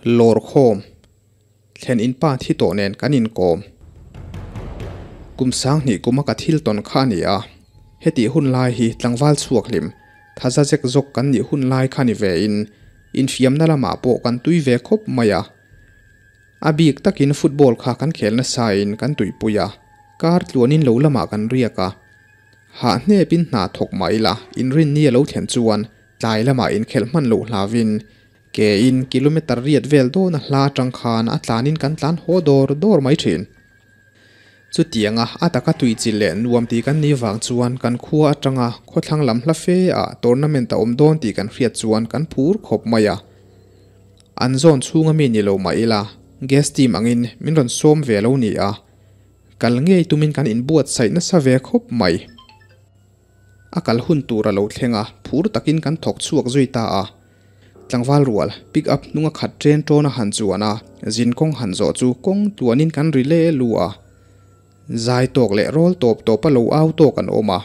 Lawr khawm, thlen in pa thi tawh nen kan inkawm. Kum 2000 kuma ka thil tawn kha a ni a, hetih hun lai hi tlangval chhuak hlim, thaza zek zawk kan nih hun lai kha ni ve in, infiamna lamah pawh kan tui ve khawp mai a. A bik takin football kha kan khel nasa in kan tuipui a, kar tluanin lo lamah kan riak a. Hah hnepin hna thawk mah ila inrinni a lo thlen chuan tlai lamah inkhelh hman loh hlauin ke in kilometre riat vel dawn a hla atang khan a tlanin kan tlan haw dawr dawr mai thin. Chutianga a taka tui chilh leh nuam tih kan nih vang chuan kan khua atanga khawthlang lam hla fe ah tournament a awm dawn tih kan hriat chuan kan phur khawp mai a. An zawn chhunga mi ni lo mah ila guest team angin min rawn sawm ve lo ni a, kal ngei tumin kan inbuatsaih nasa ve khawp mai. A kal hun tur a lo thleng a, phur takin kan thawk chhuak zui ta a. Tlangval rual, pick up hnunga khat ṭen ṭawn a han chuan a, zin kawng han zawh chu kawng tluanin kan ri le lu a. Zai tawk leh rawl tawp tawpa lo au tawk an awm a.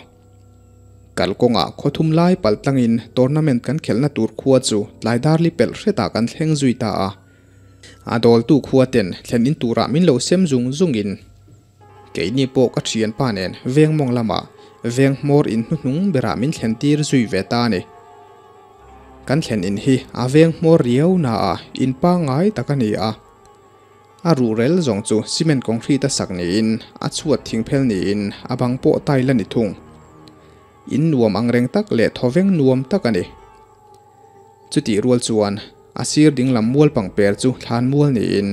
Kal kawngah khawthum lai pal tlangin tournament kan khelhna tur khua chu tlai darli pelh hretah kan thleng zui ta a. A dawltu khua ten thlen in turah min lo sem zung zungin Keini pawh ka thianpa nen veng mawng lamah veng hmawr in hnuhnung berah min thlen tir zui ve ta a ni. Kan thlen in hi a veng hmawr riau na a in pangngai tak a ni a. A ruhrel zawng chu cement concrete a sak niin a chhuat thingphel niin a bang pawh tile a ni thung. In nuam angreng tak leh thawveng nuam tak a ni. Chutih rual chuan a sir dinglam mual pangper chu thlan mual niin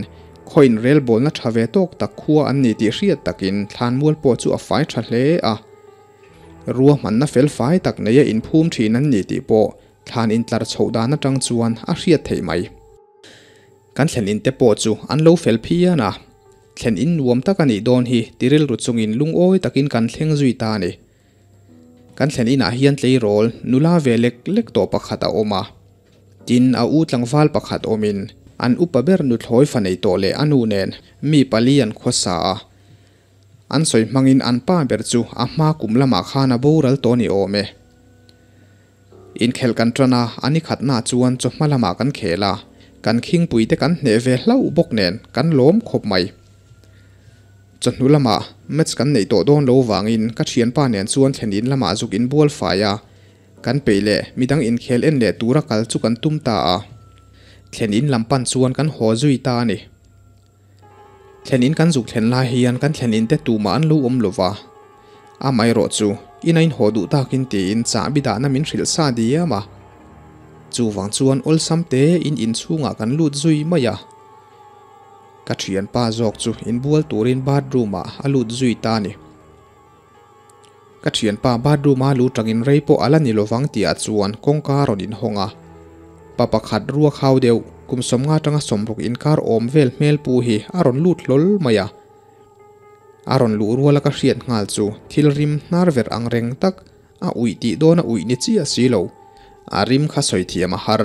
khawiin rel bawlna tha ve tawk tak khua an ni tih hriat takin thlan mual pawh chu a fai tha hle a. Ruahmanna fel fai tak neia inphum thin an ni tih pawh thlan intlar chhoh dan atang chuan a hriat theih mai. Kan thlen in te pawh chu an lo fel phian a, thlen in nuam tak a nih dawn hi ti rilru chungin lungawi takin kan thleng zui ta a ni. Kan thlen inah hian tleirawl nula ve lek lek tawh pakhat a awm a. Tin, a u tlangval pakhat awmin an upa ber nuthlawi fa nei tawh leh a nu nen mi pali an khawsa a. An sawi hmangin an pa ber chu a hma kum lamah khan a boral tawh ni awm e. Inkhelh kan tan a, a ni khatnaah chuan chawhma lamah kan khel a, kan khingpuite kan hneh ve hlauh bawk nen kan lawm khawp mai. Chawhnu lamah match kan neih tawh dawn lo vangin ka thianpa nen chuan thlen in lamah zuk inbual fai a, kan peih leh midang inkhel en leh tura kal chu kan tum ta a. Thlen in lam pan chuan kan haw zui ta a ni. Thlen in kan zuk thlen lai hian kan thlen in te tumah an lo awm lo va. Amaherawh chu in a inhaw duh takin tiin chahbi dahna min hrilh sa diam a. Chuvang chuan awlsam te in inchhungah kan lut zui mai a. Ka thianpa zawk chu inbual turin bathroom ah a lut zui ta a ni. Ka thianpa bathroom a lu tangin rei pawh a la ni lovang tih ah chuan kawngka a rawn inhawng a. Pa pakhat ruak hau deuh, kum 50 atanga 60 inkar awm vel hmel pu hi a rawn lut hlawl mai a. A rawn luh ruala ka hriat nghal chu thil rim hnar ver ang reng tak a uih tih dawn a uih ni chiah si lo. A rim kha sawi thiam a har.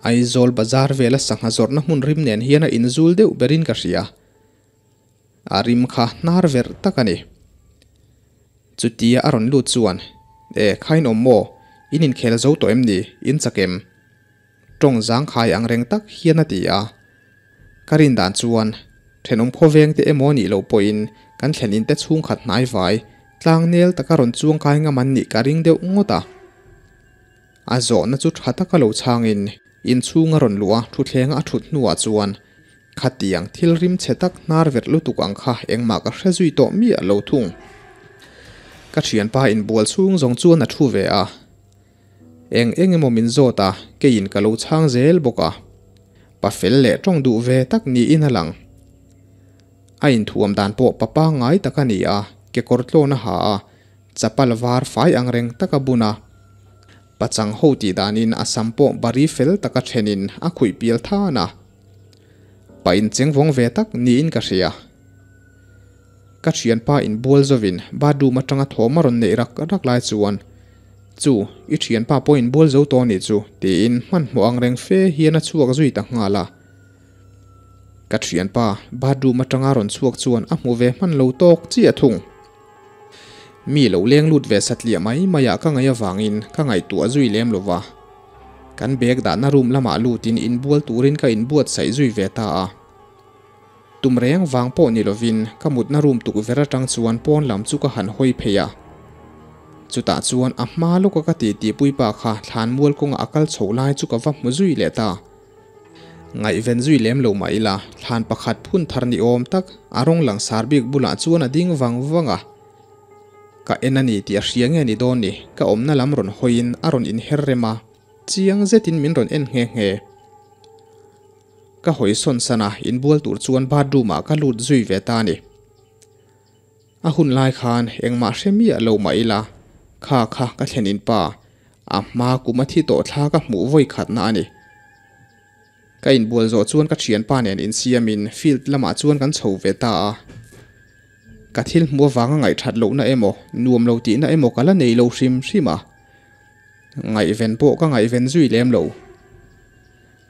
Aizawl bazar vela sangha zawrhna hmun rim nen hian a inzul deuh berin ka hria. A rim kha hnar verh tak a ni. Chutia a rawn lut chuan, E, khain awm maw? In inkhel zo tawh em ni? In chak em? Tawng zangkhai ang reng tak hian a ti a. Ka rin dan chuan, thenawm khawveng te emaw nih loh pawhin kan thlen in te chhungkhat hnai vai, tlang nel taka rawn chuangkai ngam an nih ka ring deuh ngawt a. A zawhna chu tha taka lo chhangin inchhung a rawn luh a, thuthleng a thut hnuah chuan khatiang thil rim chhe tak hnar verh lutuk ang kha engmah ka hre zui tawh miah lo thung. Ka thianpa inbual chhung zawng chuan a thu ve a, eng eng emaw min zawt a, keiin ka lo chhang zel bawk a. Pa fel leh tawng duh ve tak niin a lang. A inthuam dan pawh pa pangngai tak a ni a, kekawr tlawn a ha a, Chapal var fai ang reng taka bun a, pachang ho tih danin a sam pawh bari fel taka thenin a khuih pial than a. Pa incheng vawng ve tak niin ka hria. Ka thianpa inbual zovin bathroom atanga thawm a rawn neih rak rak lai chuan, Chu, i thianpa pawh inbual zo tawh anih chu, tiin hmanhmawh ang reng fe hian a chhuak zui ta nghal a. Ka thianpa bathroom atanga rawn chhuak chuan a hmu ve hman lo tawk chiah thung. Mi lo leng lut ve satliah mai maiah ka ngaih avangin ka ngaihtuah zui lem lo va. Kan bag dahna room lamah lutin inbual turin ka inbuatsaih zui ve ta a. Tum reng vang pawh ni lovin ka mutna room tukverh atang chuan pawn lam chu ka han hawi phei a. Chutah chuan a hma lawka ka titi puipa kha thlanmual kawnga a kal chho lai chu ka va hmu zui leh ta. Ngaihven zui lem lo mah ila thlan pakhat phun thar ni awm tak a rawng langsar bik bulah chuan a ding vang vang a. Ka en a ni tih a hria nge ni dawn ni, ka awmna lam rawn hawiin a rawn inher rem a, chiang zetin min rawn en nghe nghe. Ka hawi sawn san a, inbual tur chuan bathroom ah ka lut zui ve ta a ni. A hun lai khan engmah hre miah lo mah ila, kha kha ka thlen in pa, a hma kum a thi tawh thla ka hmuh vawi khatna a ni. Ka inbual zawh chuan ka thianpa nen insiamin field lamah chuan kan chho ve ta a. Ka thil hmuh avanga ngaihthat lohna emaw, nuam lo tihna emaw ka la nei lo hrim hrim a. Ngaihven pawh ka ngaihven zui lem lo.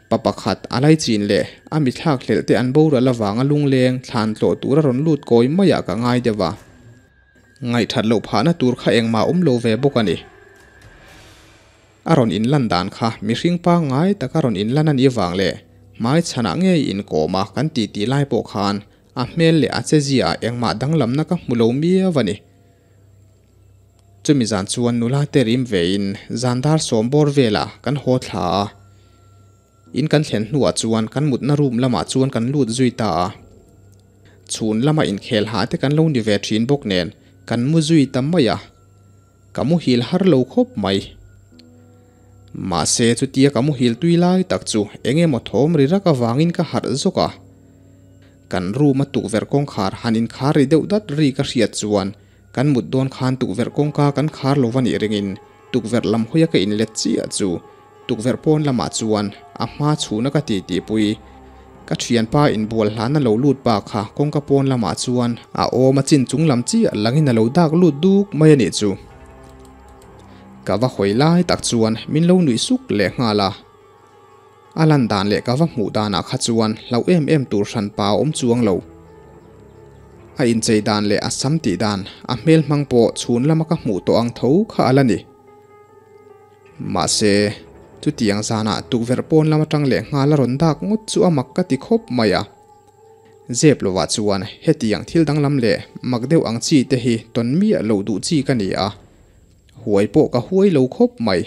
Pa pakhat a laichin leh a mithlak hlelh te an boral avanga lungleng thlan tlawh tur a rawn lut kawi maiah ka ngai deuh a. Ngaihthat loh phahna tur kha engmah awm lo ve bawk a ni. A rawn inlan dan kha mihring pangngai taka rawn inlan a nih vang leh hmai chhanah ngei inkawm a kan titi lai pawh khan a hmel leh a chezia ah engmah danglamna ka hmu lo miau a ni. Chumi zan chuan nula te rim vein zan dar sawm bawr velah kan haw thla a. In kan thlen hnuah chuan kan mutna room lamah chuan kan lut zui ta a. Chhun lama inkhel hah te kan lo ni ve thin bawk nen kan mu zui ta mai a. Ka muhil har lo khawp mai. Mahse chutia ka muhil tui lai tak chu eng emaw thawm ri rak avangin ka harh zawk a. Kan room a tukverh kawngkhar han inkhar ri deuh dat ri ka hriat chuan kan mut dawn khan tukverh kawngka kan khar lo va nih ringin tukverh lam hawia ka inlet chiah chu tukverh pawn lamah chuan a hma chhuna ka titi pui. Ka thianpa inbual hlana lo lut pa kha kawngka pawn lamah chuan a awm a chin chung lam chiah langin a lo dak lut duk mai a nih chu. Ka va hawi lai tak chuan min lo nuih suk leh nghal a. A lan dan leh ka va hmuh danah kha chuan hlauh em em tur hran pa a awm chuang lo. A inchei dan leh a sam tih dan, a hmel hmang pawh chhun lama ka hmuh tawh ang tho kha a la ni. Mahse, chutiang zanah tukverh pawn lam atang leh nghal a rawn dak ngawt chu a mak ka ti khawp mai a. Zep lovah chuan hetiang thil danglam leh mak deuh ang chi te hi tawn miah loh duh chi ka ni a, huai pawh ka huai lo khawp mai.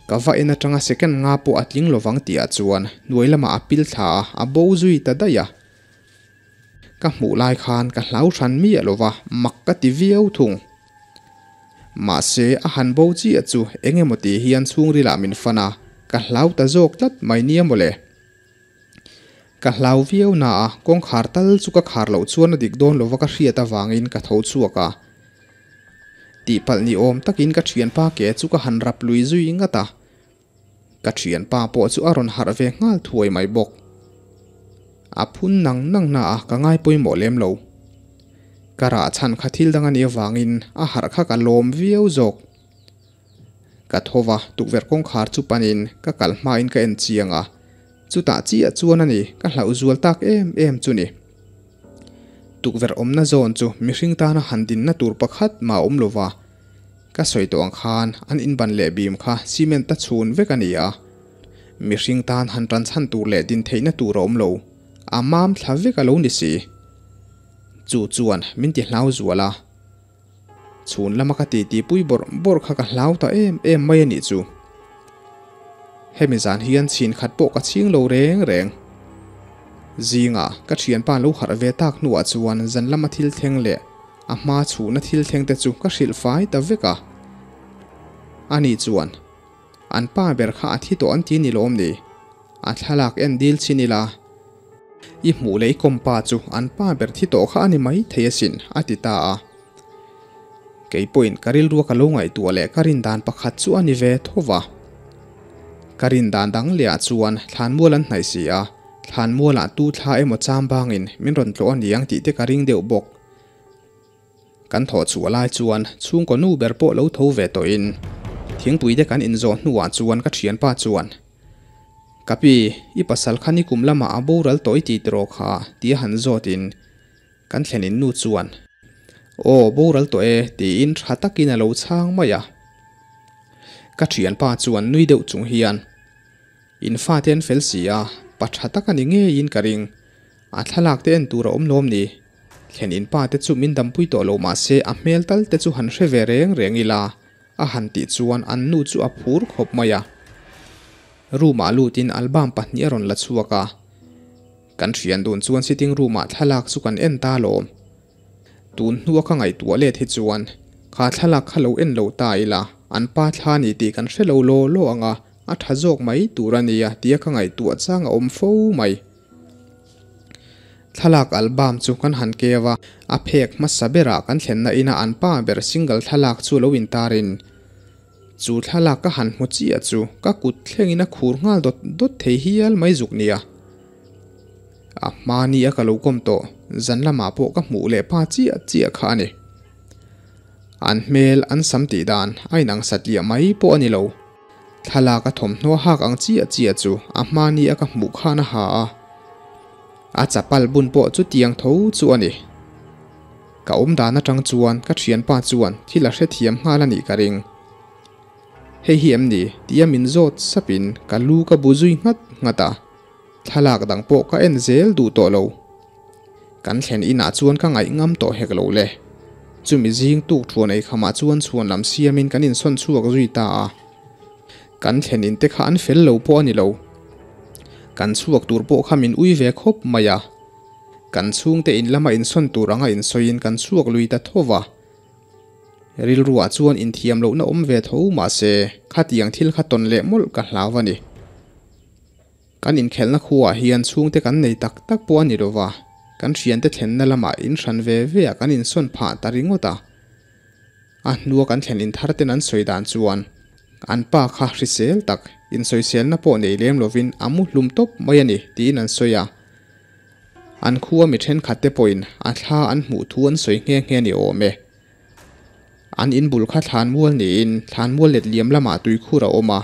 Ka va en atanga second nga pawh a tling lovang tihah chuan hnuai lamah a pil thla a, a bo zui ta daih a. Ka hmuh lai khan ka hlau hran miah lova, mak ka ti viau thung. Mahse, a han bo chiah chu eng emaw ti hian chhungrilah min fan a, ka hlau ta zawk tlat mai nia mawle. Ka hlau viau na a, kawngkhar tal chu ka khar loh chuan a dik dawn lova ka hriat avangin ka tho chhuak a. Tihpalh ni awm takin ka thianpa ke chu ka han rap lui zui ngat a. Ka thianpa pawh chu a rawn harh ve nghal thuai mai bawk. A phun nang nang na a ka ngai pawimawh lem lo. Ka rah chhan kha thil dang a nih avangin a harh kha ka lawm viau zawk. Ka tho va, tukverh kawngkhar chu panin ka kal hmain ka en chiang a, chutah chiah chuan a ni ka hlauh zual tak em em chu ni. Tukverh awmna zawn chu mihring tana han dinna tur pakhat mah a awm lo va, ka sawi tawh ang khan an inban leh bim kha cement a chhun vek a ni a, mihring tan han tan chhan tur leh din theihna tur a awm lo, a mam thla vek a lo ni si. Chu chuan min ti hlau zual a. Chhun lama ka titi pui bawrh bawrh kha ka hlau ta em em mai a nih chu. Hemi zan hian chhin khat pawh ka chhing lo reng reng. Zingah ka thianpa lo harh ve tak hnuah chuan zan lama thil thleng leh a hma chhuhna thil thleng te chu ka hrilh fai ta vek a. Ani chuan, An pa ber kha a thi tawh an ti ni lawm ni? A thlalak en dil chin ila. I hmuh leh i kawmpa chu an pa ber thi tawh kha a ni mai thei asin, a ti ta a. Kei pawhin ka rilrua ka lo ngaihtuah leh ka rin dan pakhat chu a ni ve tho va. Ka rin dan dang lehah chuan thlanmual an hnaih si a, thlanmualah tu thla emaw cham bangin min rawn tlawh a ni ang tih te ka ring deuh bawk. Kan thawh chhuah lai chuan chhungkaw nu ber pawh lo tho ve tawhin thingpui te kan inzawh hnuah chuan ka thianpa chuan, Ka pi, i pasal kha nikum lamah a boral tawh i ti tiraw kha? tia han zawtin kan thlenin nu chuan, Aw, boral tawh e, tiin tha takin a lo chhang mai a. Ka thianpa chuan nui deuh chung hian, In fate an fel si a, pa tha tak a ni ngeiin ka ring. A thlalak te en tur a awm lawm ni? Thlen in pa te chu min dampui tawh lo mah se a hmel tal te chu han hre ve reng reng ila a han tih chuan an nu chu a phur khawp mai a. Room ah lutin album pahnih a rawn la chhuak a. Kan thian dun chuan sitting room ah thlalak chu kan en ta lawm. Tun hnua ka ngaihtuah let hi chuan kha thlalak kha lo en lo ta ila an pa thla ni tih kan hre lo law law ang a, a tha zawk mai tur a nia tia ka ngaihtuah chang a awm fo mai. Thlalak album chu kan han keu a, a phek hmasa berah kan thlenna ina an pa ber single thlalak chu lo intarin chu thlalak ka han hmu chiah chu ka kut thlengin a khur nghal dawt dawt thei hial mai zuk nia. A hma ni a ka lo kawm tawh zan lamah pawh ka hmuh leh pa chiah chiah kha a ni. An hmel an sam tih dan a inang satliah mai pawh a ni lo. Thlalak a thawmhnaw hak ang chiah chiah chu a hma ni a ka hmuh khan a ha a. A chapal bun pawh chutiang tho chu a ni. Ka awm dan atang chuan ka thianpa chuan thil a hrethiam nghal a nih ka ring. Hei hi em ni? tia min zawt sapin ka lu ka bu zui nghat nghat a. Thlalak dang pawh ka en zel duh tawh lo. Kan thlen inah chuan ka ngaih ngam tawh hek lo le. Chumi zing tuk thuan ei khamah chuan chhuan lam siamin kan insawn chhuak zui ta a. Kan thlen in te kha an fel lo pawh a ni lo. Kan chhuak tur pawh kha min ui ve khawp mai a. Kan chhungte in lama insawn tur anga insawiin kan chhuak lui ta tho va. Rilruah chuan inthiam lohna awm ve tho mahse khatiang thil kha tawn leh mawlh ka hlau a ni. Kan inkhelhna khuaah hian chhungte kan nei tak tak pawh a ni lo va, kan thiante thlenna lamah in hran ve ve ah kan insawn phah ta ringawt a. A hnua kan thlen inthar ten an sawi dan chuan an pa kha hrisel tak, insawiselna pawh nei lem lovin a mu hlum tawp mai a ni tiin an sawi a. An khua mi thenkhat te pawhin a thla an hmuh thu an sawi nghe nghe ni awm e. An inbul kha thlanmual niin thlanmual letliam lamah tuikhur a awm a,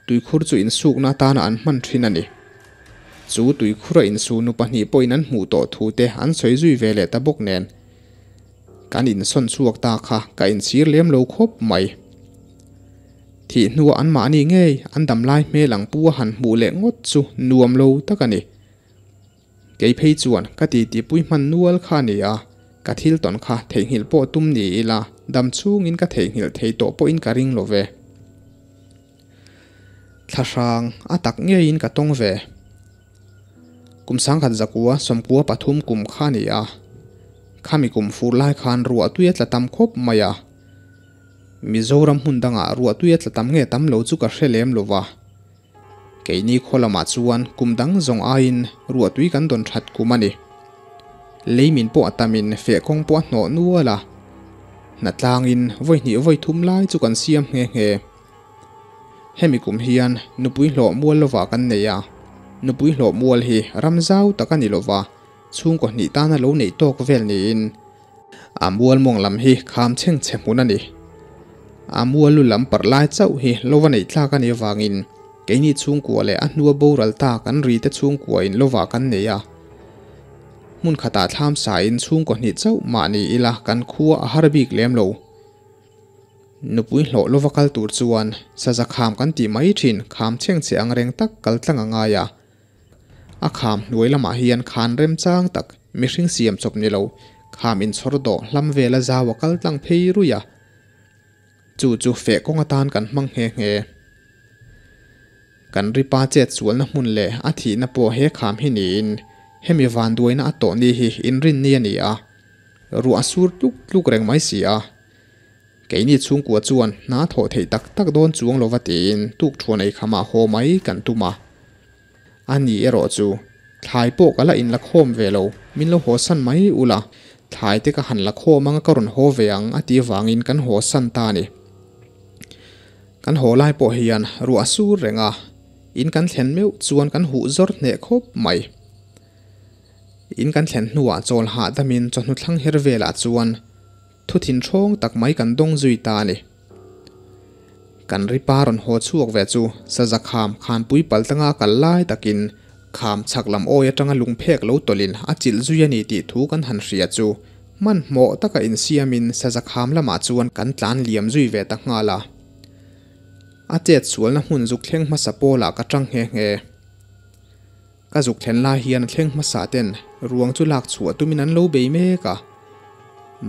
Tuikhur chu insukna atana an hman thin a ni. Chu tuikhura insu nu pahnih pawhin an hmuh tawh thu te an sawi zui ve leh ta bawk nen. Kan insawn chhuak ta kha ka inchhir lem lo khawp mai. Thih hnua anmahni ngei an dam lai hmel ang pu a han hmuh leh ngawt chu nuam lo tak a ni. Kei phei chuan ka titipui hman nual kha a ni a, ka thil tawn kha theihnghilh pawh tum ni ila dam chhungin ka theihnghilh thei tawh pawhin ka ring lo ve. Thlahrang a tak ngeiin ka tawng ve. Kum sangkhat zakua sawmkua pathum kum kha a ni a, khami kum fur lai khan ruahtui a tla tam khawp mai a. Mizoram hmun dangah ruahtui a tla tam nge tam lo chu ka hre lem lo va. Keini khaw lamah chuan kum dang zawng aiin ruahtui kan dawn that kum a ni. Leimin pawh a tamin feh kawng pawh a hnawh nual a, hnatlangin vawi hnih vawi thum lai chu kan siam nghe nghe. Hemi kum hian nupui hlawh mual lovah kan nei a, nupui hlawh mual hi ram zau tak a ni lova, chhungkaw hnih tana lo neih tawk vel niin a mual mawng lam hi kham chheng chhe hmun a ni. A mual lu lam parh lai chauh hi lova neih tlak a nih avangin keini chhungkua leh a hnua boral ta kan ri te chhungkua in lovah kan nei a. Hmun khatah thlam sa in chhungkaw hnih chauh mah ni ila kan khua a har bik lem lo. Nupui hlawh lova kal tur chuan saza kham kan tih mai thin kham chheng chhe ang reng tak kal tlang a ngai a. A kham hnuai lamah hian khan remchang tak mihring siam chawp ni lo kham inchhawr dawh hlam vela zau a kal tlang phei ruih a. Chu chu feh kawng atan kan hmang nghe nghe. Kan ripa chet sualna hmun leh a thihna pawh he kham hi niin hemi vanduaina a tawh ni hi inrinni a ni a. Ruah a sur tluk tluk reng mai si a. Keini chhungkua chuan hna thawh theih tak tak dawn chuang lova tiin tuk thuan ei khamah haw mai kan tum a. A ni erawh chu thlai pawh ka la inla khawm ve lo, min lo haw san mai ula, thlai te ka han la khawm anga ka rawn haw ve ang a tih avangin kan haw san ta a ni. Kan haw lai pawh hian ruah a sur reng a, in kan thlen meuh chuan kan huh zawr hneh khawp mai. In kan thlen hnuah chawl hahdamin chawhnu thlang her velah chuan Thu thinhrawng tak mai kan dawng zui ta a ni. Kan ripa rawn haw chhuak ve chu saza kham khanpui pal tanga kal lai takin kham chhak lam awi atanga lungphek lo tawlhin a chilh zui a ni tih thu kan han hria chu hmanhmawh taka insiamin saza kham lamah chuan kan tlan liam zui ve ta nghal a. A chet sualna hmun zuk thleng hmasa pawlah ka tang nghe nghe. Ka zuk thlen lai hian a thleng hmasa ten ruang chu lak chhuah tumin an lo bei mek a.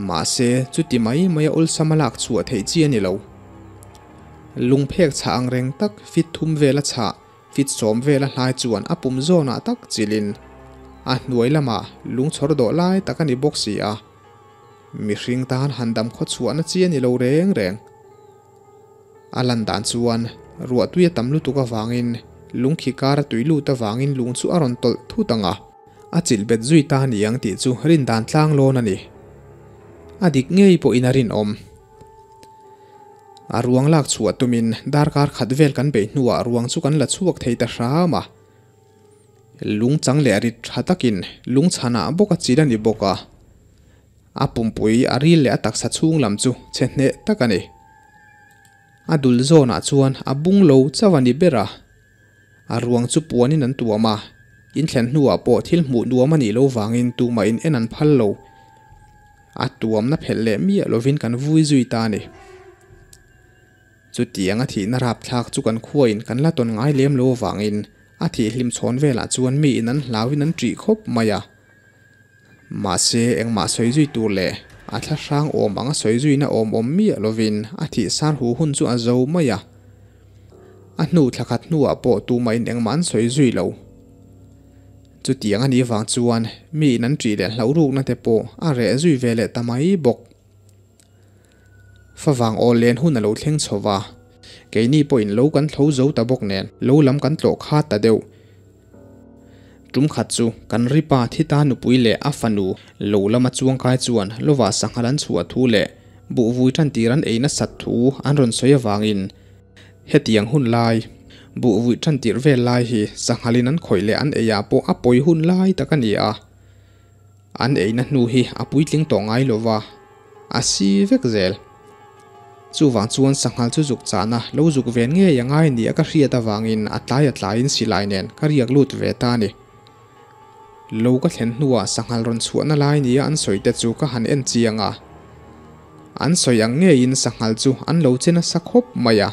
Mahse, chuti mai mai a awlsam a lak chhuah theih chi a ni lo. Lungphek chhah ang reng tak fit thum vela chhah, fit sawm vela hlai chuan a pum zawnah tak chilin a hnuai lamah lungchhawr dawh lai tak a ni bawk si a. Mihring tan han dam khaw chhuahna chi a ni lo reng reng. A lan dan chuan ruah tui a tam lutuk avangin lungkhi kar a tui lut avangin lung chu a rawn tawlh thut ang a, a chilh bet zui ta a ni ang tih chu rin dan tlang lawn a ni. A dik ngei pawhin a rinawm. A ruang lak chhuah tumin darkar khat vel kan beih hnuah ruang chu kan la chhuak thei ta hram a. Lung chang leh rit tha takin lung chhanah bawk a chil a ni bawk a. A pumpui a ril leh a taksa chhung lam chu chhe hneh tak a ni. A dul zawnah chuan a bung lo chauh a ni ber a. A ruang chu puanin an tuam a, in thlen hnuah pawh thil hmuh nuam a nih lo vangin tumah in en an phal lo. A tuamna phelh leh miah lovin kan vui zui ta a ni. Chutiang a thihna rapthlak chu kan khuain kan la tawn ngai lem lo avangin a thihhlim chhawn velah chuan miin an hlauin an ṭih khawp mai a. Mahse, engmah sawi zui tur leh a thla hrang awm anga sawi zuina awm awm miah lovin a thih sar hu hun chu a zo mai a. A hnu thla khat hnuah pawh tumahin engmah an sawi zui lo. Chutiang a nih vang chuan miin an ṭih leh hlauh rukna te pawh a reh zui ve leh ta mai bawk. Favang awl len hun a lo thleng chho va, keini pawhin lo kan thlo zo ta bawk nen lo lam kan tlawh khat ta deuh. Tum khat chu kan ripa Thita nupui leh a fanu lo lama chuangkai chuan lova sanghal an chhuah thu leh buhvui tantir an ei nasat thu an rawn sawi avangin hetiang hun lai, buhvui tantir vel lai hi sanghalin an khawih leh an eiah pawh a pawi hun lai tak a ni a. An eina hnu hi a puitling tawh ngai lo va, a si vek zel. Chuvang chuan sanghal chu zuk chahna lo zuk ven ngei a ngai nia ka hriat avangin a tlai a tlaiin silai nen ka riak lut ve ta a ni. Lo ka thlen hnuah sanghal rawn chhuahna lai nia an sawi te chu ka han en chiang a. An sawi ang ngeiin sanghal chu an lo che nasa khawp mai a.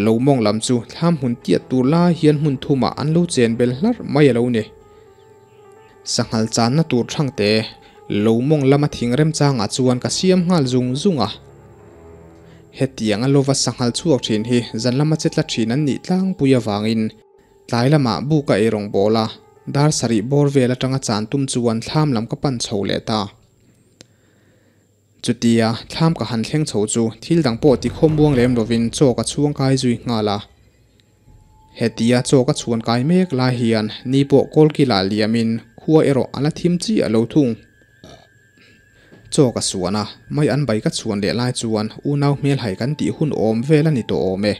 Lo mawng lam chu thlam hmun tiat tur lai hian hmun thumah an lo chen bel hlarh mai a lo ni. Sanghal channa tur thangte lo mawng lama thing remchangah chuan ka siam nghal zung zung a. Hetianga lova sanghal chhuak thin hi zan lama che tla thin an nih tlangpui avangin tlai lamah buk a eirawng bawl a, dar sarih bawr vel atanga chan tum chuan thlam lam ka pan chho leh ta. Chutia thlam ka han thleng chho chu thil dang pawh ti khawm muang lem lovin chaw ka chhuang kai zui nghal a. Hetia chaw ka chhuan kai mek lai hian ni pawh kawlkila liamin khua erawh a la thim chiah lo thung. Chaw ka suan a, mai an bai ka chhuan leh lai chuan unau hmelhai kan tih hun awm vel a ni tawh awm e.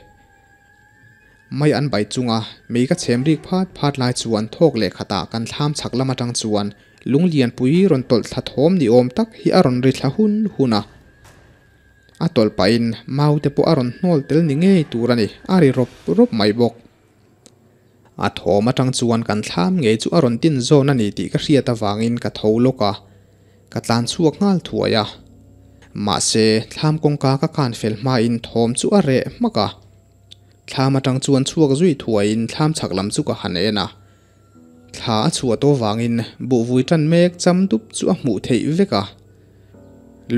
Mai an bai chunga mei ka chhem rik phat phat lai chuan thawk leh khatah kan thlam chhak lam atang chuan lung lianpui rawn tawlh thla thawm ni awm tak hi a rawn ri thla hun hun a. A tawlh pahin mau te pawh a rawn hnawl tel ni ngei tur a ni, a ri rawp rawp mai bawk. A thawm atang chuan kan thlam ngei chu a rawn tin zawn a ni tih ka hriat avangin ka tho lawk a, ka tlan chhuak nghal thuai a. Mahse, thlam kawngka ka kan fel hmain thawm chu a reh hmak a. Thlam atang chuan chhuak zui thuaiin thlam chhak lam chu ka han en a. Thla a chhuah tawh vangin buhvui tan mek cham dup chu a hmuh theih vek a.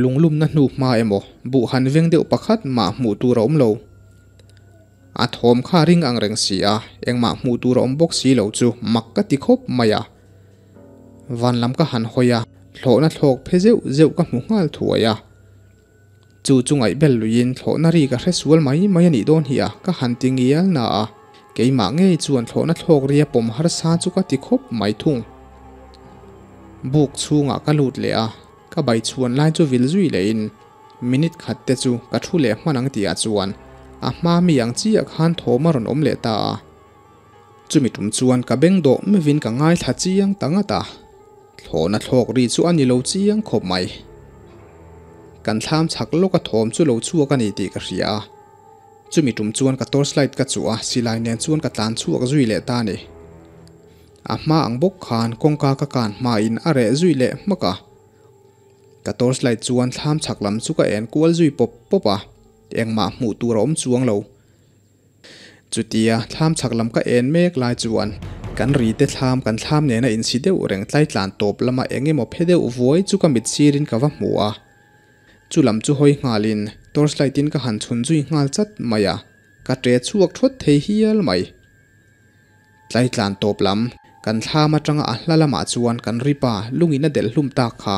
Lunglumna hnu hma emaw buh han veng deuh pakhat mah hmuh tur a awm lo. A thawm kha ring ang reng si a, engmah hmuh tur a awm bawk si lo chu mak ka ti khawp mai a. Van lam ka han hawi a, thlawhna thlawk phe zeuh zeuh ka hmu nghal thuai a. Chu chu ngaihbel luiin thlawhna ri ka hre sual mai mai a nih dawn hi a, ka han ti ngial na a, keimah ngei chuan thlawhna thlawk ria pawm harsa chu ka ti khawp mai thung. Buk chhungah ka lut leh a, ka bai chhuan lai chu vil zui lehin minute khat te chu ka thu leh hman ang tihah chuan a hma mi ang chiah khan thawm a rawn awm leh ta a. Chumi tum chuan ka beng dawh meuhin ka ngaithla chiang ta ngat a. Thlawhna thlawk ri chu a ni lo chiang khawp mai. Kan thlam chhak lawk a thawm chu lo chhuak a ni tih ka hria a. Chumi tum chuan ka torchlight ka chuh a, silai nen chuan ka tlan chhuak zui leh ta a ni. A hma ang bawk khan kawngka ka kan hmain a reh zui leh hmak a. Ka torchlight chuan thlam chhak lam chu ka en kual zui pawp pawp a, engmah hmuh tur a awm chuang lo. Chutia thlam chhak lam ka en mek lai chuan kan ri te thlam kan thlam nena insi deuh reng tlai tlan tawp lama eng emaw phe deuh vuai chu ka mit sirin ka va hmu a. Chu lam chu hawi nghalin torchlight in ka han chhun zui nghal chat mai a, ka ṭe chhuak thawt thei hial mai. Tlai tlan tawp lam kan thlam atanga a hla lamah chuan kan ripa lungin a delh hlum tak kha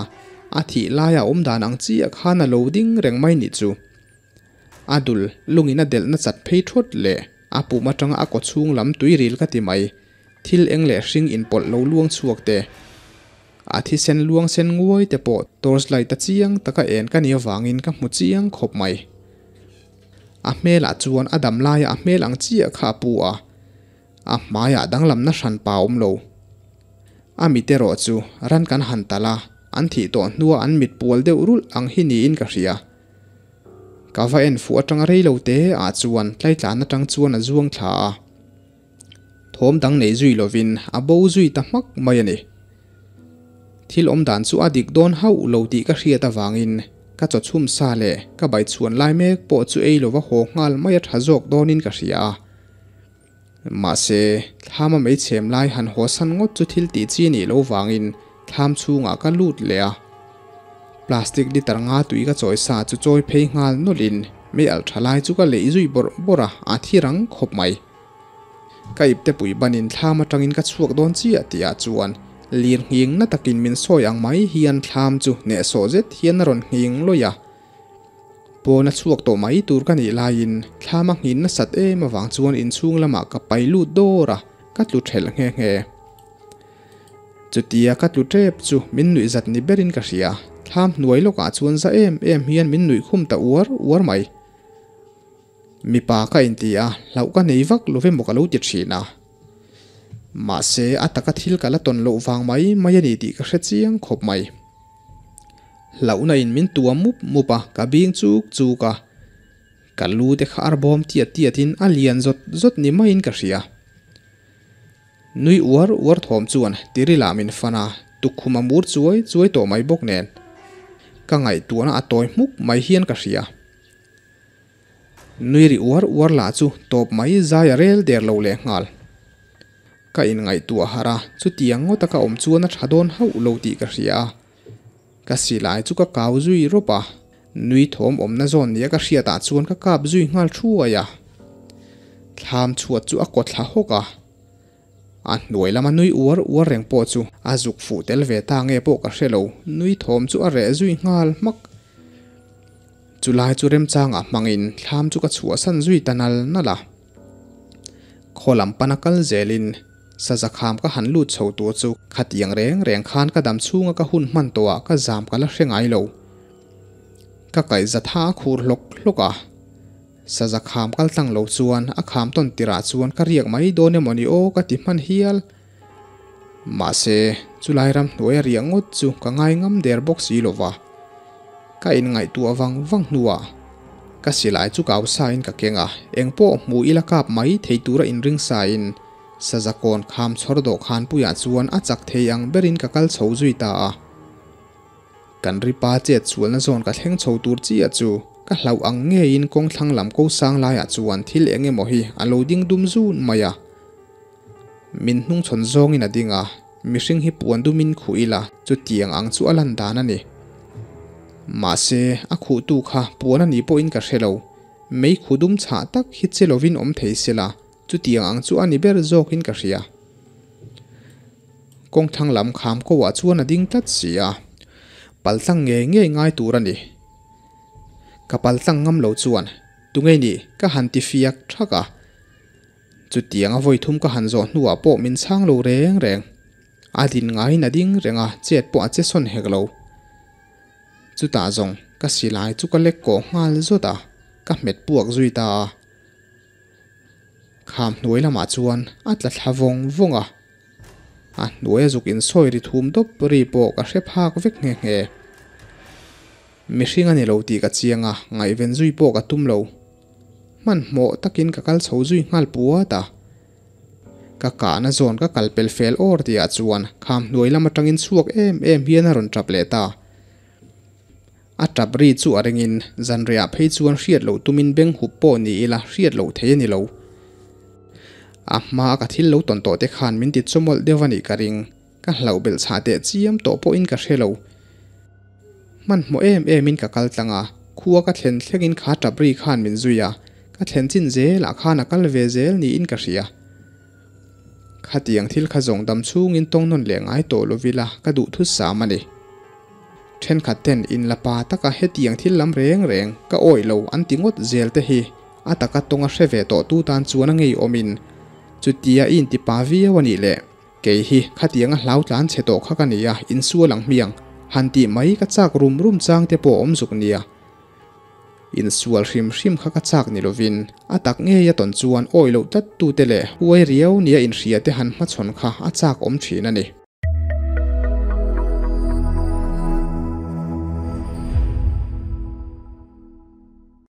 a thih laia awm dan ang chiah khan a lo ding reng mai nih chu. A dul lungin a delh na chat phei thawt leh a pum atanga a kaw chhung lam tuiril ka ti mai, thil eng leh hring inpawlh lo luang chhuak te, a thisen luang sen nguai te pawh torchlight a chiang taka en ka nih avangin ka hmu chiang khawp mai. A hmelah chuan a dam laia a hmel ang chiah kha a pu a, a hmaiah danglamna hranpa a awm lo. A mit erawh chu ran kan han talh a, an thih tawh hnua an mit pual deuh rulh ang hi niin ka hria. Ka va en fuh atanga rei lo te ah chuan tlaitlan atang chuan a zuang thla a. Thawm dang nei zui lovin a bo zui ta hmak mai a ni. Thil awm dan chu a dik dawn hauh lo tih ka hriat avangin ka chaw chhum sa leh ka bai chhuan lai mek pawh chu ei lova haw nghal mai a tha zawk dawnin ka hria a. Mahse, thlam a meichhem lai han haw san ngawt chu thil tih chi nih loh vangin thlam chhungah ka lut leh a. Plastic liter nga tui ka chawi sa chu chawi phei nghal nawlhin mei alh tha lai chu ka leih zui bawrh bawrh a, a thi rang khawp mai. Ka ipte pui banin thlam atangin ka chhuak dawn chiah tihah chuan lir nghing na takin min sawi ang mai hian thlam chu hnehsawh zet hian a rawn nghing lawih a. Pawn a chhuak tawh mai tur ka nih laiin thlam a nghin nasat em avang chuan inchhung lamah ka pai lut dawr a, ka tlu thelh nghe nghe. Chutia ka tlu tep chu min nuih zat ni berin ka hria, thlam hnuai lawkah chuan za em em hian min nuih khum ta uar uar mai. Mipa ka inti a, hlauh ka nei vak lo emaw ka lo ti thin a. Mahse a taka thil ka la tawn loh vang mai mai a ni tih ka hre chiang khawp mai. Hlauhna in min tuam mup mup a, ka bing chuk chuk a. Ka lu te kha arbawm tiat tiat in a lian zawt zawt ni maiin ka hria. Nui uar uar thawm chuan tirila min fan a, tukkhum a mur chuai chuai tawh mai bawk nen. Ka ngaihtuahna a tawi hmuk mai hian ka hria. Nui ri uar uar lah chu tawp mai zai a rel der lo leh nghal. Ka inngaihtuah harh a, chutiang ngawta ka awm chuan a tha dawn hauh lo tih ka hria a. Ka silai chu ka kau zui rawp a, nui thawm awmna zawn nia ka hriatah chuan ka kap zui nghal thuai a. Thlam chhuat chu a kaw thla hawk a, a hnuai lama nui uar uar reng pawh chu a zuk fuh tel ve ta nge pawh ka hre lo, nui thawm chu a reh zui nghal hmak. Chulai chu remchangah hmangin thlam chu ka chhuahsan zui ta nal nal a. Khaw lam pana kal zelin saza kham ka han lut chho tur chu khatiang reng reng khan ka dam chhunga ka hun hman tawhah ka zam ka la hre ngai lo. Ka kaihza tha a khur hlawk hlawk a, saza kham kal tlang lo chuan a kham tawn tirah chuan ka riak mai dawn emaw ni aw ka ti hman hial. Mahse, chulai ram hnuai a riah ngawt chu ka ngai ngam der bawk si lo va. Ka inngaihtuah vang vang hnuah ka silai chu kau sain ka keng a, engpawh hmu ila kap mai thei tura inring sain saza kawn kham chhawr dawhkhan puiah chuan a chak thei ang berin ka kal chho zui ta a. Kan ripa chet chhualna zawn ka thleng chho tur chiah chu ka hlauh ang ngeiin kawng thlang lam ko sang laiah chuan thil eng emaw hi a lo ding dum zun mai a. Min hnungchhawn zawngin a ding a, mihring hi puan dumin khuh ila chutiang ang chu a lan dan a ni. Mahse, a khuhtu kha puan a nih pawhin ka hre lo. Mei khuh dum chhah tak hi che lovin awm thei sela, chutiang ang chu a ni ber zawkin ka hria. Kawngthlang lam kham ko ah chuan a ding tlat si a, paltlang ngei ngei ngai tur a ni. Ka paltlang ngam lo chuan, Tunge nih? ka han ti fiak thak a. Chutiang a vawi thum ka han zawh hnuah pawh min chhang lo reng reng. A din ngaiin a ding reng a, chet pawh a che sawn hek lo. Chutah zawng ka silai chu ka lek kawh nghal zawt a, ka hmet puak zui ta a. Kham hnuai lamah chuan a tla thla vawng vawng a. A hnuai a zuk insawi ri thum dawp ri pawh ka hre phak vek nghe nghe. Mihring a ni lo tih ka chiang a, ngaihven zui pawh ka tum lo. Hmanhmawh takin ka kal chho zui nghal puat a. Ka kahna zawn ka kal pel fel awr tihah chuan kham hnuai lam atangin chhuak em em hian a rawn tap leh ta. A tap ri chu a ringin zanriah phei chuan hriat loh tumin beng hup pawh ni ila hriat loh thei a ni lo. A hmaa ka thil lo tawn tawh te khan min ti chawmawlh deuh a nih ka ring. Ka hlauh belh chhah teh chiam tawh pawhin ka hre lo. Hmanhmawh em emin ka kal tlang a, khua ka thlen thlengin kha tap ri khan min zui a, ka thlen chin zelah khan a kal ve zel niin ka hria. Khatiang thil kha zawng dam chhungin tawng nawn leh ngai tawh lovila ka duh thut sam a ni. Thenkhat ten in la pa taka hetiang thil lam reng reng ka awih lo an ti ngawt zel te hi a taka tawng a hre ve tawh tu tan chuan a ngeiawmin chutia i inti pa viau a nih le. Kei hi khatiang a hlau tlan chhe tawh kha ka ni a, insual ang hmiang han tih mai ka chak rum rum chang te pawh a awm zuk nia. Insual hrim hrim kha ka chak ni lovin a tak ngei a tawn chuan awih loh tlat tute leh huai riau nia inhria te han hmachhawn kha a chak awm thin a ni.